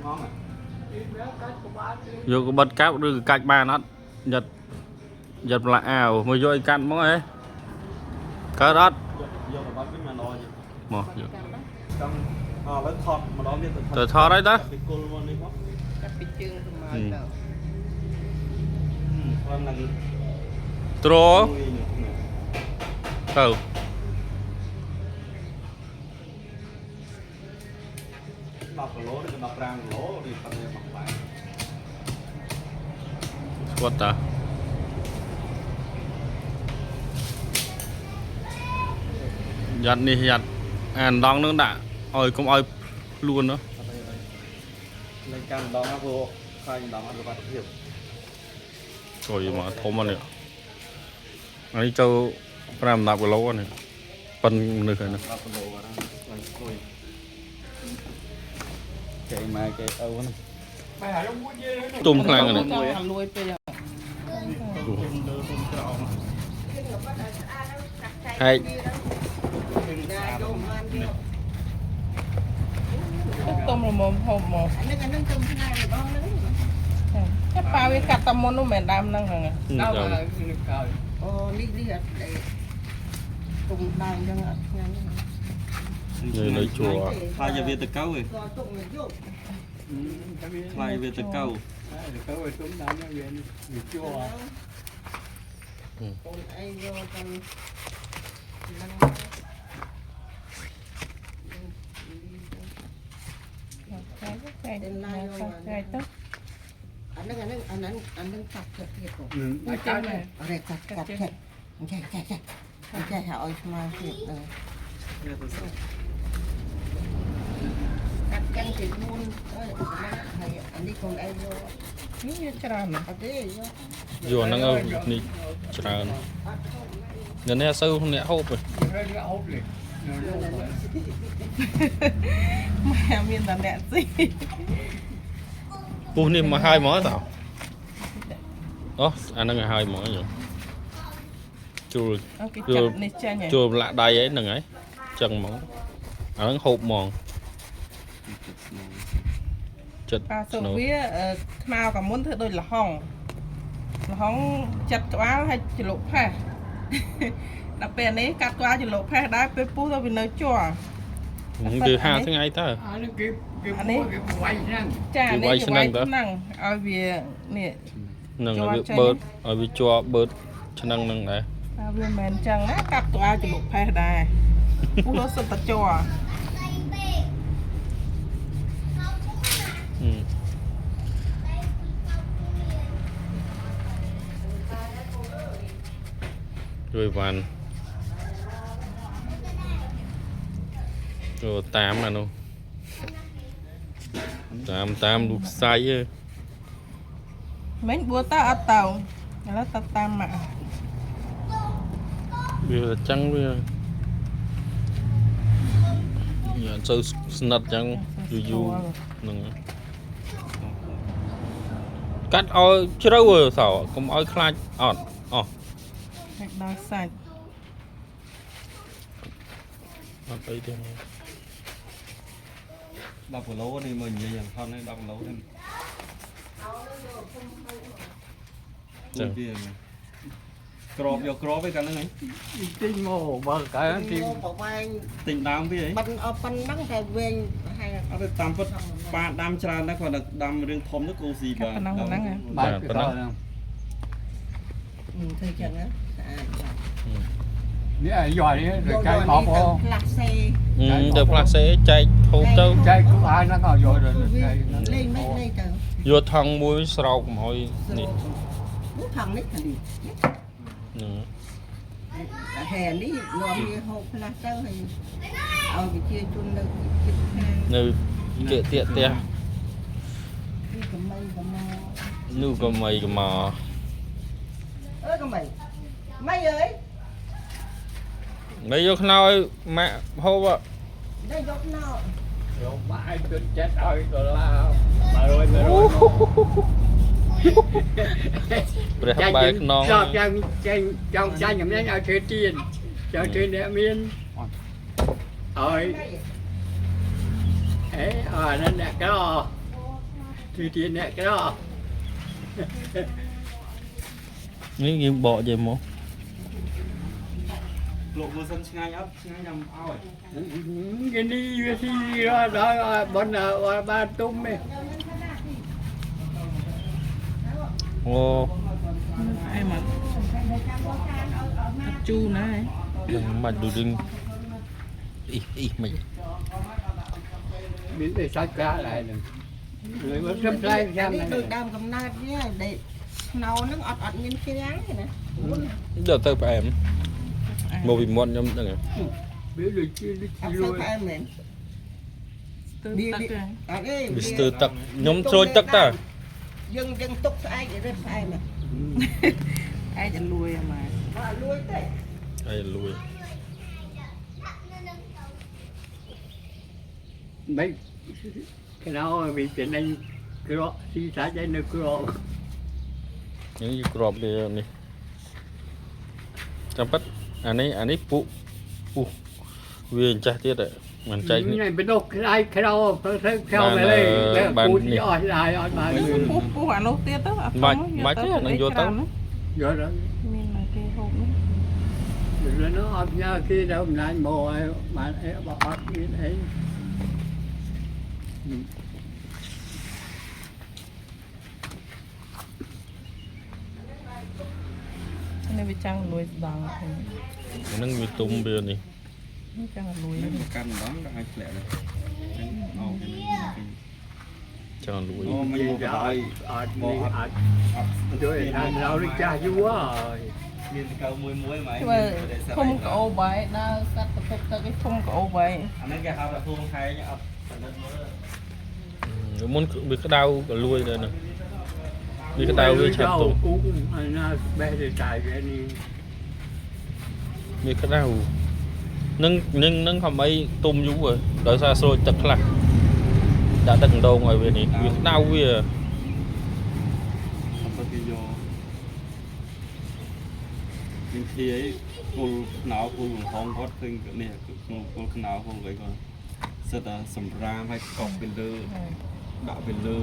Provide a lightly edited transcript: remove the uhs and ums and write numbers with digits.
ហង យកក្បិតកាប់ឬក៏កាច់បានអត់យ៉ាត់យ៉ាត់ផ្លាក់អាវមកយកឲ្យកាត់មកហ៎កើតអត់ យករបស់វិញមកដល់ មកយក ចង់អឥឡូវថតម្ដងទៀត ទៅថតហើយតា ពីគល់មកនេះមក កាត់ពីជើងទៅមកទៅ ខ្លាំងណាស់ ទ្រ មួយនេះ ទៅ 10គីឡូឬក៏15គីឡូឬប៉ុណ្ណេះមកបែប ស្គាត់តាយ៉ាត់នេះយ៉ាត់អានដងនឹងដាក់ឲ្យកុំឲ្យខ្លួនណា អត់អីអីលេងកាន់ម្ដងណាព្រោះខ្លាចម្ដងអត់សុវត្ថិភាព ចូលមកធំហ្នឹងអានេះចូល5 10គីឡូនេះប៉ុនមនុស្សហ្នឹង 10គីឡូបាទឡើងស្គួយគេម៉ែគេឪហ្នឹង ទុំខ្លាំងហ្នឹង ចង់ឲ្យលួយពេក ទុំលើទុំក្រោម ហែក ទុំល្មមហូបមក អានឹងអានឹងទុំថ្ងៃរបស់ហ្នឹង តែប៉ាវាកាត់តែមុននោះមិនមែនដើមហ្នឹងហ្នឹង អូនេះនេះអត់ទេទុំដើមអញ្ចឹងអត់ឆ្ងាញ់ទេ នៅនៅជួរ ខ្លាចវាទៅកៅឯង ក៏ទុកមកយក ខ្លាចវាទៅកៅ កូនឯងយកទៅហ្នឹង ចែកចែកទៅ អានឹងអានឹងអានឹងអានឹងកាត់ចិត្តទៀតកូន ចេញមក អរេកាត់កាត់ចិត្តចេះចេះចេះចេះឲ្យស្មើទៀតកាត់កាន់ពី4អើយហើយអានេះកូនឯងយក នេះយកច្រើនណាស់ អត់ទេយក យកហ្នឹងនេះច្រើននៅនេះអត់សូវអ្នកហូបទេ ម៉ែមានតែអ្នកស៊ី ពុះនេះមកហើយហ្មងតើអូអាហ្នឹងឲ្យហើយហ្មងយកជួល អូគេចាប់នេះចេញហ៎ ជួលប្រឡាក់ដៃអីហ្នឹងហើយចឹងហ្មងអាហ្នឹងហូបហ្មងចិត្ត ប៉ាសូវាខ្មៅកាមុនធ្វើដូចលហុងលហុងចិត្តក្បាលហើយជ្លក់ផេះដល់ពេលនេះកាត់ក្បាលជ្លក់ផេះដែរពេលពុះទៅវានៅជ័រ គឺ5ថ្ងៃតើ អានេះគេគេគេវាយហ្នឹង ចា គេវា នេះគេវាយ យឆ្នាំងតើ ឆ្នាំងឲ្យវានេះ ហ្នឹងឲ្យវាបឺតឲ្យវាជ័របឺតឆ្នាំងហ្នឹងដែរ តែវាមិនមែនចឹងណាកាត់ក្បាលជ្លក់ផេះដែរពុះទៅសុទ្ធតែជ័រ ហឹមជួយវ៉ាន់ចូលតាមអានោះតាមតាមលោកសៃឯង មិញបួតើអត់ទៅឥឡូវទៅតាមម៉ាក់ វាចឹងវាវាអត់សូវស្និទ្ធចឹងយូរយូរហ្នឹងកាត់ឲ្យជ្រៅឲ្យសោកុំឲ្យខ្លាចអត់អស់ តែដល់សាច់ អត់អីទេ 10គីឡូនេះមើលនិយាយយ៉ាងថតនេះ10គីឡូនេះ ចឹង វាក្របយកក្របឯកាលហ្នឹងឯង ទិញមកបើកាលទី ប្រវែង ទិញដើមវាឯង បិណ្ឌអស់ប៉ុណ្ណឹងតែវែងប្រហែល អត់ទេតាមពិតប៉ាដាំច្រើនណាស់គាត់ដាំរឿងធំទៅគោស៊ីបាទ បាយពីដល់ហ្នឹង ធ្វើចឹងណាស្អាតបាទ នេះអាយនេះទៅចែកមកផង ផ្លាស់សេ ទៅផ្លាស់សេចែកហូបទៅ ចែកអាហ្នឹងក៏យកទៅចែក លេងមិនលេងទៅ យកថង់មួយស្រោកមកឲ្យនេះ នោះថងនេះខាងនេះ ហ្នឹង ហែនេះនាំវាហូបផ្លាស់ទៅហើយឲ្យប្រជាជននៅជិតខាង នៅគៀកទៀកផ្ទះ ពីកំៃកំម នោះក៏មីក៏មក អើកំៃម៉ៃអើយ មិនយកខ្នើយម៉ាក់ហូប ได้យកណោ យកបាយទៅចិត្តឲ្យដុល្លារ100 100 ព្រះបែកខ្នង ចង់ចង់ចង់ចាញ់កំណាញ់ឲ្យធ្វើទៀនចង់ធ្វើអ្នកមានឲ្យអេអាហ្នឹងអ្នកក្រ ធ្វើទៀនអ្នកក្រ នេះយើងបកចេះមក លោកមើលសិនឆ្ងាញ់អត់ឆ្ងាញ់ញ៉ាំឲ្យ គេនេះវាស៊ីរត់ដល់បនបានទុំឯង អូ ផ្អែមអត់អត់ជូរណាហ៎ នឹងមិនដូចរឿងអ៊ីអ៊ីមិន មានតែសាច់ប្រាក់ដែរហ្នឹងហើយមកធ្វើផ្លែចាំ នេះ ហ្នឹង ដូចដើមកំណើតវាហើយដែលស្នោហ្នឹងអត់អត់មានច្រាំងទេណា ដល់ទៅផ្អែមមកពីមាត់ខ្ញុំហ្នឹង វាដូចជាដូច អត់ លួយ សូវផ្អែមមែន ស្ទើរទឹកទេ អត់ទេ វាស្ទើរទឹកខ្ញុំស្រួចទឹកតើ យើងយើងទុកស្អែករឹតផ្អែម ឯងจะលួយអាម៉ែ បើអត់លួយទេ ហើយលួយ មិនខ្នោវាចំណេញក្រក់ស៊ីសាច់ឯនៅក្រក់ នេះយក្របវានេះចាំប៉ិតអានេះអានេះពុពុវាអញ្ចេះទៀតមិនចែកនេះ នេះបដុកខ្លាយខ្នោទៅទៅខ្នោទៅលេពូទីអស់ឡាយអត់បាន ពុះពុះអានោះទៀតទៅអត់ បាច់បាច់ទេអានឹងយកទៅ យកទៅ មានតែគេហូបនោះ យកនោះអត់ញ៉ាគេទៅអំណាចមកឲ្យបានអីបើអត់មានអី នេះវាចាំងលួយស្ដងឃើញ ហ្នឹងវាទុំវានេះ នេះចាំងលួយ នេះមកកាន់ម្ដងក៏អាចធ្លាក់ដែរចឹងអូគេនឹង ចង់លួយ អូមិនមកដល់ អត់នេះអត់ អត់ ជួយថាเราនេះចាស់យូរហើយ មានកៅមួយមួយហ្មង ធ្វើធំក្អូបហើយដើរកាត់ទៅទឹកទឹកឯងធំក្អូបហើយ អាហ្នឹងគេហៅថាភូមិហែងអត់សនិតមើល មុនវាក្តៅក៏លួយដែរណាវាក្តៅវាឆាប់ទុំ គូអាណាបេះទៅចាយវានេះ វាក្តៅនឹងនឹងនឹងខំអីទុំយូរហើយដោយសារស្រួចទឹកខ្លះដាក់ទឹកដងឲ្យវានេះវាក្តៅវា អត់ទៅគេយកនឹងធាយគល់ខ្នោគល់កំហងគាត់ឃើញនេះគល់ខ្នោគល់អីគាត់សិតតែសម្រាមហើយកប់ពីលើដាក់ពីលើ